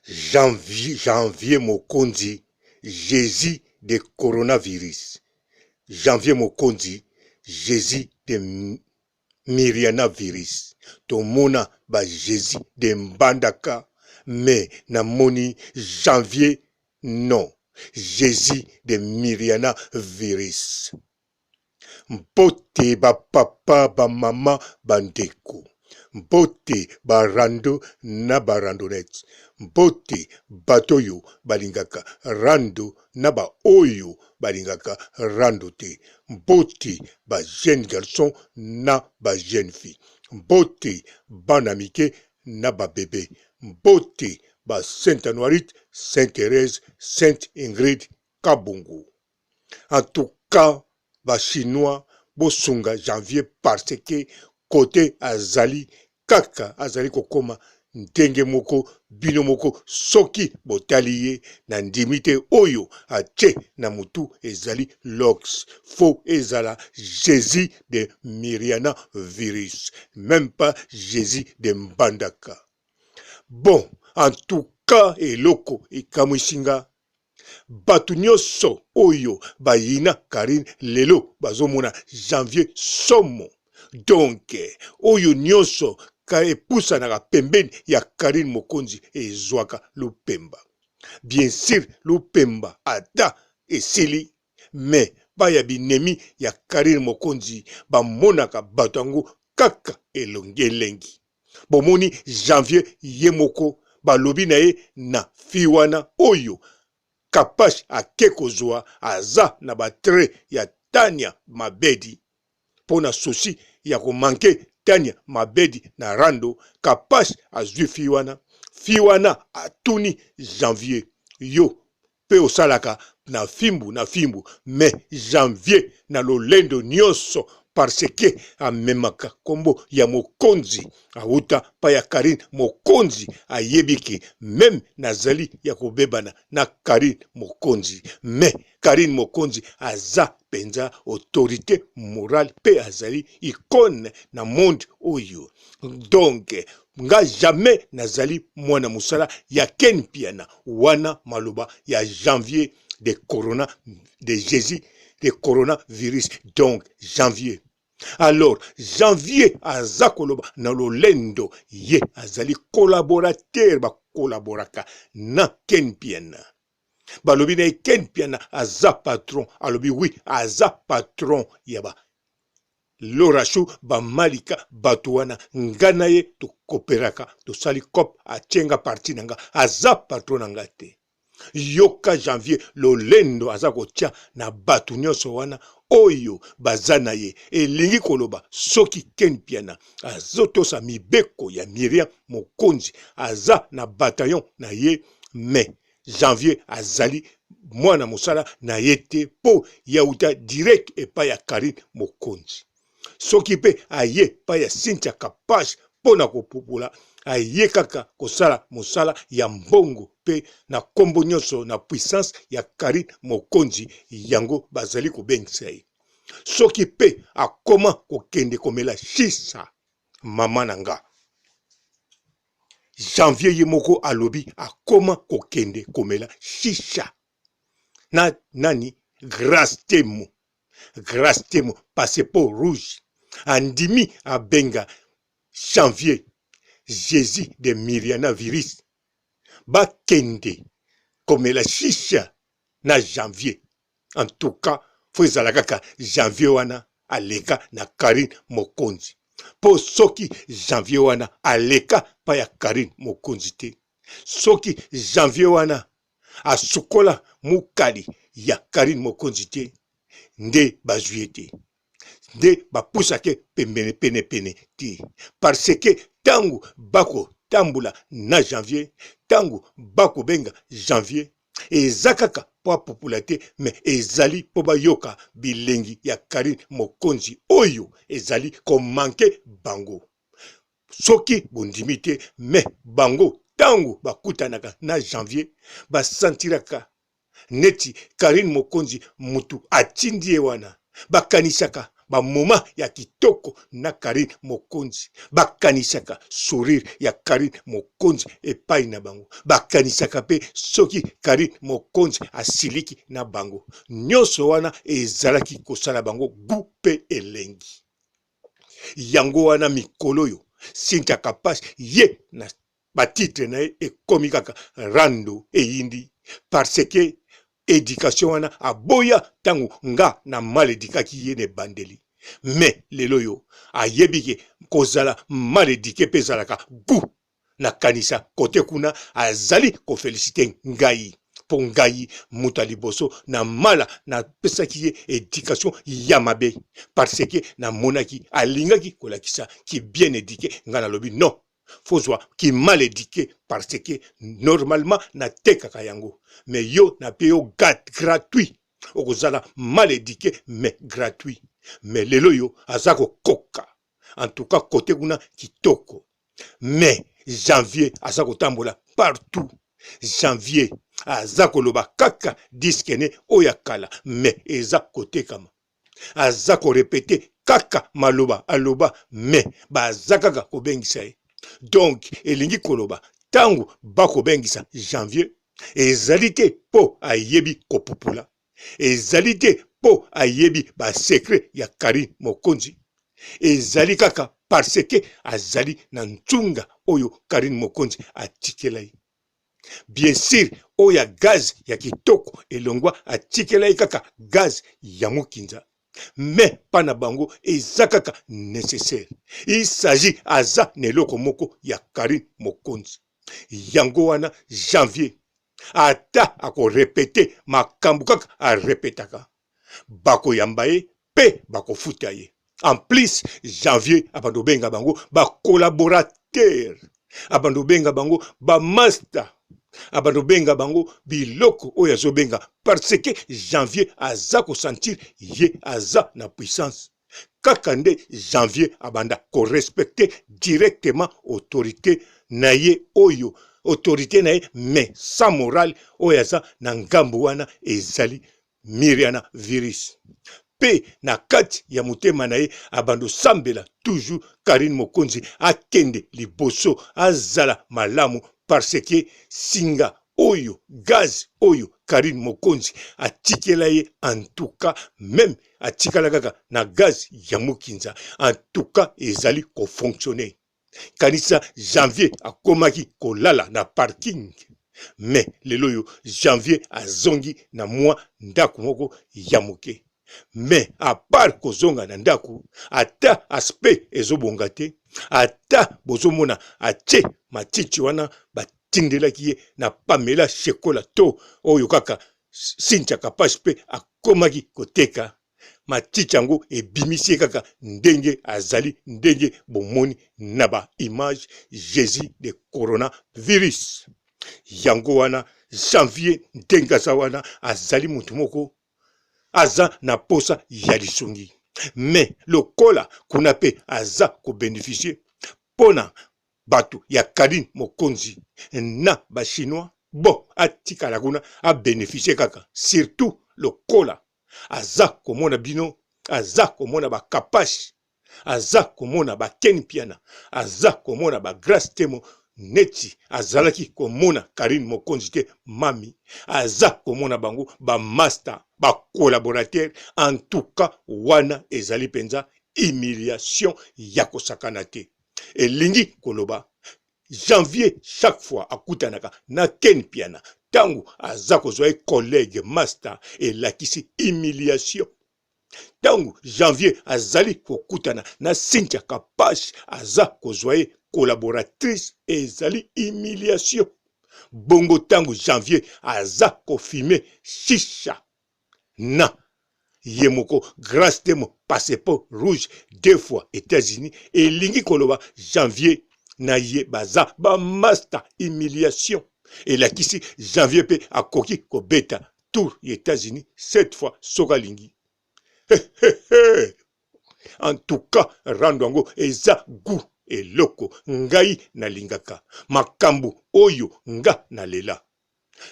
Janvier, janvier mokonzi Jesus de coronavirus janvier mokonzi Jesus de Miriana virus tomona ba Jesus de mbandaka mais namoni janvier non Jesus de Miriana virus. Mbote ba papa ba mama ba ndeko mbote ba rando na ba randonnette mbote bato oyo balingaka rando na ba oyo balingaka rando te mbote ba jeune garçon na ba jeune fille mbote bana mike na ba bebe mbote ba saint anuarite saint Therèse sainte Ingrid Kabongo. En tout cas ba chinois bosunga janvier parce que cote azali kaka azali kokoma ndenge moko bino moko soki botali ye na ndimi te oyo atie na mutu ezali lox faut ezala Jesus de Miriana virus meme pas Jesus de Mbandaka bon en tout cas eloko ekamwisi nga Batu nioso oyo bayina Carine lelo bazomona janvier somo donc oyo nioso epusanaka pembeni ya Carine mokonzi ezwaka lupemba bien sur lupemba ata esili mais ba ya binemi ya Carine mokonzi bamonaka bato yango kaka elongi elengi Bomoni janvier ye moko balobi na ye na fille wana oyo kapash ake kozua aza na ba trait ya tania mabedi pona souci ya ko manque tania mabedi na rando kapash azui fille wana fille wana atuni janvier yo pe osalaka na fimbu na fimbu mais janvier na lolendo nionso parce que amemaka kombo ya mokonzi awuta pa ya Carine mokonzi ayebi ke meme nazali ya kobebana na Carine mokonzi mais Carine mokonzi aza penza autorite morale pe azali icone na monde oyo donc nga jamais nazali mwana mosala ya Ken Mpiana wana maloba ya janvier de corona de Jesus de coronavirus donc janvier alors janvier aza koloba na lolendo ye azali collaborateur bakolaboraka na Ken Mpiana balobi na ye Ken Mpiana aza patron alobi oui aza patron ya ba Laura chou ba malika batu wana nga na ye tokoperaka tosali cop atie nga parti na nga aza patron na nga te yoka janvier lolendo aza kotia na batu nyonso wana oyo baza na ye elingi koloba soki ken piana azotosa mibeko ya miriam mokonzi aza na bataillon na ye mais Janvier azali mwana mosala na ye te po ye awuta direct epai ya Carine Mokonzi. Soki pe aye epai ya Cynthia Kapash po na kopupola, aye kaka kosala mosala ya mbongo pe na kombo nionso na puissance ya Carine Mokonzi yango bazali kobengisa ye. Soki pe akoma kokende komela shisa mama na nga. Janvier ye moko alobi akoma kokende komela shisha na nani Grace Temo Grace Temo passeport rouge andimi abenga Janvier Jesus de Miriana virus bakende komela shisha na Janvier En tout cas faut ezala kaka janvier wana aleka na Carine mokonzi po soki janvier wana aleka pa ya Carine mokonzi te soki janvier wana asukola mukali ya Carine mokonzi te nde bazwi ye te nde bapusake pembene pene pene te parce que tango bakotambola na janvier tango bakobenga janvier eza kaka po apupula te mais ezali po bayoka bilengi ya Carine mokonzi oyo ezali ko manque bango soki bondimi te mais bango tango bakutanaka na janvier ba sentiraka neti Carine mokonzi mutu atindi ye wana bakanisaka. bamoma ya kitoko na Carine Mokonzi, bakanisaka sourire ya Carine Mokonzi epai na bango, bakanisaka mpe soki Carine Mokonzi asiliki na bango. Nyonso wana ezalaki kosala bango gu mpe elengi. Yango wana mikolo oyo Cynthia Kapash ye na ba titre na ye ekomi kaka rando eyindi parce que education wana aboya ntango nga na mal edikaki ye na ebandeli mais lelo oyo ayebi ke kozala mal eduke mpe ezalaka gout. Nakanisa kote kuna azali kofelisite ngai mpo ngai moto ya liboso na mala napesaki ye education ya mabe parce que namonaki alingaki kolakisa ki bien eduke. Ngai nalobi non, fozwa ki mal eduque parce que normalement natekaka yango mais yo nape yo gratuit, okozala mal eduque mais gratuit. Mais lelo yo aza kokoka en tout cas kote kuna kitoko. Mais Janvier aza kotambola partout, Janvier aza koloba kaka disque ne oyo ya kala mais eza kotekama, aza korepete kaka maloba aloba mais baza kaka kobengisa ye. Donc elingi koloba ntango bakobengisa Janvier ezali te mpo ayebi kopupula, ezali te mpo ayebi ba secret ya Carine Mokonzi, ezali kaka parce que azali na ntunga oyo Carine Mokonzi atikela ye. Bien sûr oyo ya gaz ya kitoko elongwa atikela ye kaka gaz ya mukinza, mais pa na bango eza kaka nécessaire. Il s'agit aza na eloko moko ya Carine Mokonzi. Yango wana Janvier ata akorepete makambo kaka arepetaka, bakoyamba ye mpe bakofuta ye. En plus Janvier abanda obenga bango ba collaborateur, abanda obenga bango ba master, abanda obenga bango biloko oyo azobenga parce que Janvier aza kosentir ye aza na puissance. Kaka nde Janvier abanda korespecte directement autorité na ye, oyo autorité na ye mais sans morale oyo aza na ngambo wana ezali Miriana virus. Pe na kati ya motema na ye abanda osambela toujours Carine Mokonzi akende liboso azala malamu parce que singa oyo gaz oyo Carine Mokonzi atikela ye en tout cas meme atikala kaka na gaz ya mukinza en tout cas ezali ko fonctionner. Kanisa Janvier akomaki kolala na parking mais lelo oyo Janvier azongi na mwa ndako moko ya moke mais à part kozonga na ndako ata aspect ezobonga te, ata bozomona atie matiti wana batindelaki ye na Pamela Shekola to oyo kaka Cynthia Kapash mpe akomaki koteka matiti yango ebimisi ye kaka ndenge azali, ndenge bomoni na ba image Jesus de coronavirus. Yango wana Janvier ndenge aza wana azali moto moko aza na posa ya lisungi, mais lokola kuna pe aza ko beneficier pona bato ya Carine Mokonzi na ba chinois, bon atikala kuna a beneficier kaka, surtout lokola aza komona bino, aza komona ba Kapash, aza komona ba Ken Mpiana, aza komona ba Grace Temo neti azalaki komona Carine Mokonzi te mami, aza komona bango ba masta, ba collaborateur. En tout cas wana ezali penza humiliation ya kosakana te. Elingi koloba Janvier chaque fois akutanaka na Ken Mpiana tango aza kozwa ye collègue masta elakisi humiliation. Tango Janvier azali kokutana na Cynthia Kapash aza kozwa ye collaboratrice ezali humiliation. Bongo tango Janvier aza ko fumer shisha na ye moko Grace Temo passeport rouge deux fois Etats-Unis elingi koloba Janvier na ye baza ba masta humiliation elakisi Janvier pe akoki kobeta tour ya Etats-Unis cette fois soki alingi. En tout cas rando yango eza gout eloko ngai nalingaka makambo oyo nga nalela.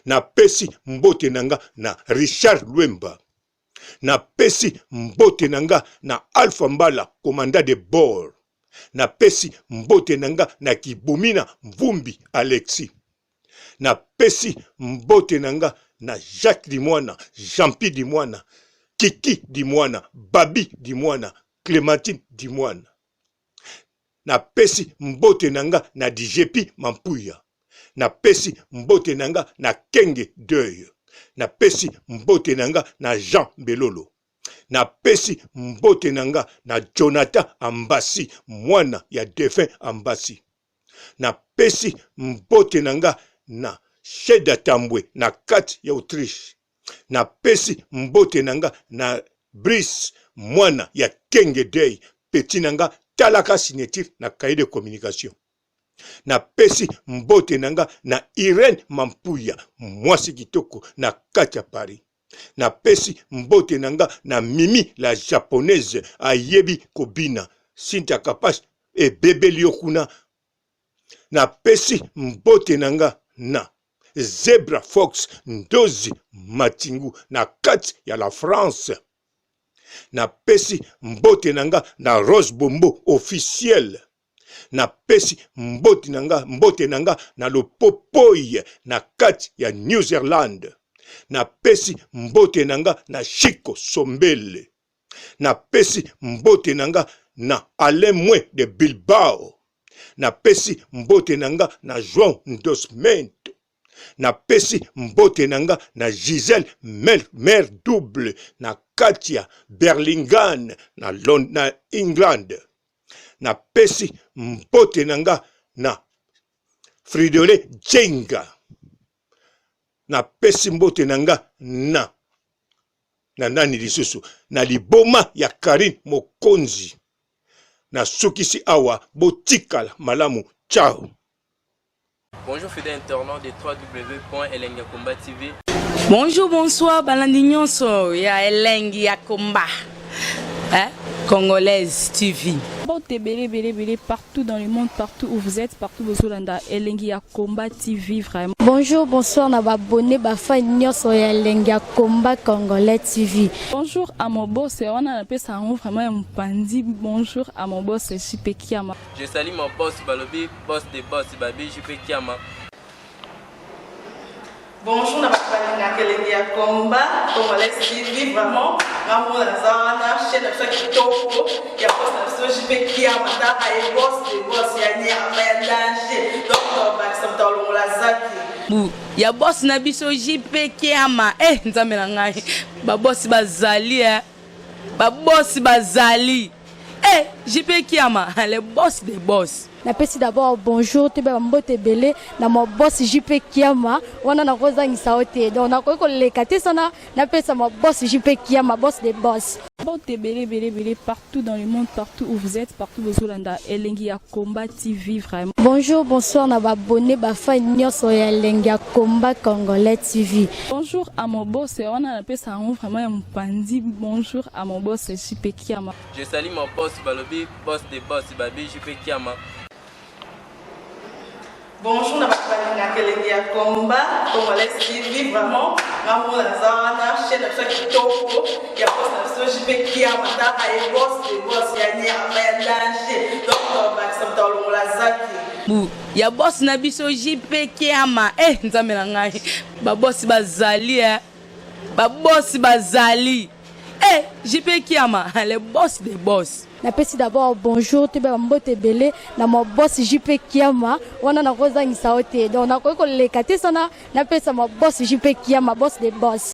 Napesi mbote na nga na Richard Luemba. Napesi mbote na nga na Alpha Mbala commandant de bord. Napesi mbote na nga na Kibumina Mvumbi Alexis. Napesi mbote na nga na Jacques Dimwana, Jean-Pi Dimwana, Kiki Dimwana, Babi Dimwana, Clementine Dimwana. Napesi mbote na nga na Dijepi Mampuya. Napesi mbote na nga na Kenge Deuil. Napesi mbote na nga na Jean Mbelolo. Napesi mbote na nga na Jonathan Ambasi, mwana ya defunt Ambasi. Napesi mbote na nga na Sheda Tambwe na kati ya Autriche. Napesi mbote na nga na Brice mwana ya Kenge Deuil, petit na nga talaka signature na cahier de communication. Napesi mbote na nga na Irène Mampuya mwasi kitoko na kati ya Paris. Napesi mbote na nga na Mimi la japonaise ayebi kobina. Cynthia Kapash ebebeli yo kuna. Napesi mbote na nga na Zebra Fox Ndozi Matingu na kati ya la France. Napesi mbote na nga na Rose Bombo officiel. Napesi mbote na nga, mbote na nga na Lopopoi na kati ya New Zealand. Napesi mbote na nga na Chico Sombele. Napesi mbote na nga na Alain Mwe de Bilbao. Napesi mbote na nga na João Ndosmento. Napesi mbote na nga na Gisèle mère double na kati ya Berlingane na, Lond na England. Napesi mbote na nga na Fridolin Djenga. Napesi mbote na nga na na nani lisusu na liboma ya Carine Mokonzi. Nasukisi awa, botikala malamu, ciao. Bonjour fidèles internautes de www.elengiyakomba.tv. Bonjour, bonsoir, balandi nyonso ya Elengi ya Komba. Hein? Congolaise TV. Mbote ebele ebele ebele partout dans le monde, partout où vous êtes, partout bozolanda Elengi ya Combat TV vraiment. Bonjour, bonsoir na ba abonné ba fan nyonso ya Elengi ya Combat Congolais TV. Bonjour à mon boss, wana napesa yango vraiment ya mopanzi. Bonjour à mon boss JP Kiama. Je salue mon boss balobi boss de boss babi JP Kiama. Bonjour na bato balingaka elengi ya combat congolais TV vraiment nga moko naza wana chaîne na biso ya kitoko ya boss na biso JP Kiama taka ye boss de boss ya nyama ya danger donc tobakisa moto alongola zaki Bu ya boss na biso JP Kiama eh nzambe na ngai ba boss bazali eh ba boss bazali eh JP Kiama le boss de boss. Napesi d'abord bonjour toyeba ba mbote ebele na mon boss JP Kiama wana nakozangisa yo te donc nakoki koleka te sana napesa mon boss JP Kiama boss de boss. Mbote ebele ebele ebele partout dans le monde partout où vous êtes partout bozolanda Elengi ya Combat TV vraiment. Bonjour bonsoir na ba abonné ba fan nyonso ya Elengi ya Combat Congolais TV. Bonjour à mon boss wana napesa yango vraiment ya mopanzi bonjour à mon boss JP Kiama. Je salue mon boss balobi boss de boss babi JP Kiama. Bonjour na bato balingaka elengi ya combat congolais TV vraiment nga moko naza wana chaîne na biso ya kitoko ya boss na biso JP Kiama taka ye boss de boss ya nyama ya danger donc tobakisa moto alongola zaki Bu ya boss na biso JP Kiama eh nzambe na ngai ba boss bazali eh ba boss bazali eh JP Kiama le boss de boss. Napesi d'abord bonjour toyeba ba mbote ebele na mon boss JP Kiama wana nakozangisa yo te donc nakoki koleka te sana napesa mon boss JP Kiama boss de boss.